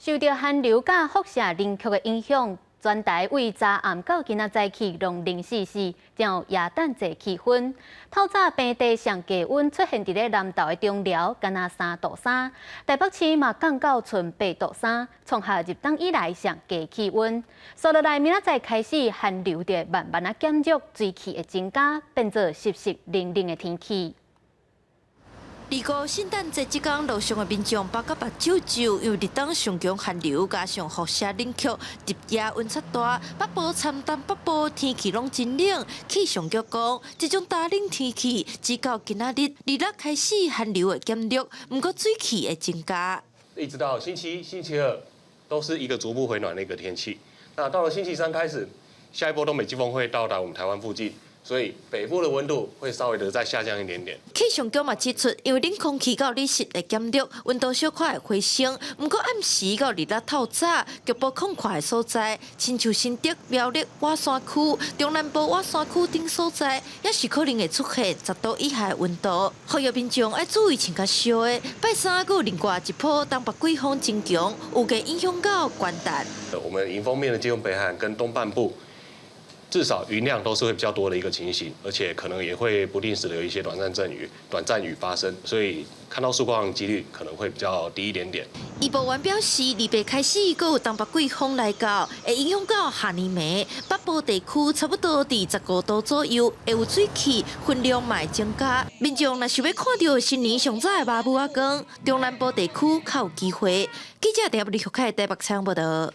受著寒流佮輻射冷卻的影響，全台對昨暗到今仔早起攏零四四，進入耶誕節氣氛。透早平地上低溫出現佇咧南投的中寮，干焦3度3，台北市嘛降到賰8度3，創下入冬以來上低氣溫。紲落來明仔載開始，寒流就慢慢仔減弱，水汽會增加，變做濕濕冷冷的天氣。二五聖誕節這工，路上的民眾飽甲目睭皺，因為立冬上強寒流，加上輻射冷卻，日夜溫差大，北部參東北部天氣攏真冷。氣象局講，這種大冷天氣，直到今仔日二六開始寒流會減弱，毋過水汽會增加。一直到星期一、星期二，都是一個逐步回暖的一個天氣。那到了星期三開始，下一波東北季風會到達我們台灣附近。所以北部的溫度會稍微的再下降一點點。氣象局嘛指出，因為冷空氣佮雨勢會減弱，溫度小可會回升。毋過暗時到二六透早，局部空曠的所在，親像新竹、苗栗、外山區、中南部外山區等所在，也是可能會出現10度以下的溫度。呼籲民眾愛注意穿較少的。拜三閣有另外一波東北季風增強，有會影響到元旦。我們迎風面的基隆北海岸跟東半部，至少雲量都是會比較多的一個情形，而且可能也會不定時的有一些短暫陣雨、短暫雨發生，所以看到曙光的幾率可能會比較低一點點。預報員表示，二八開始閣有東北季風來到，會影響到下暝暝，北部地區差不多佇15度左右，會有水汽，雲量嘛會增加。民眾若想欲看著新年上早的媽母仔光，中南部地區較有機會。記者陳立福凱台北採訪報道。